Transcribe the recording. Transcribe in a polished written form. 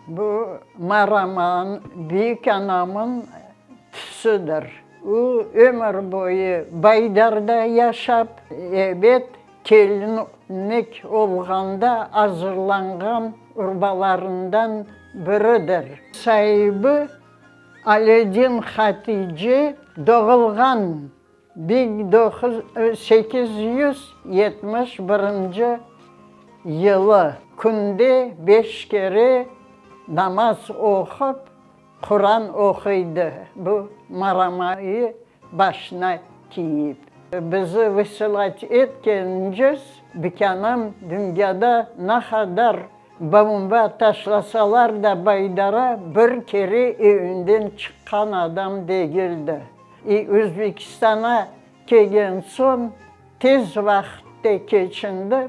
Bu maramanıñ, büyük anamıñ tüsüdir. O, ömür boyu Baydarda yaşap, ebet, kelinlik olğanda azırlanğan urbalarından biridir. Saibi Aledin Hatici doğulğan 1871 yılı künde beş kere namaz oqup, Quran oquydı, bu maramayı başına kiyip. Bizi vısılat etkenciz, bikânam dünyada naqadar bomba taşlasalar da Baydara bir kere evinden çıqqan adam degildi. İ Özbekistana kelgen soñ tez vaqıtte keçindi.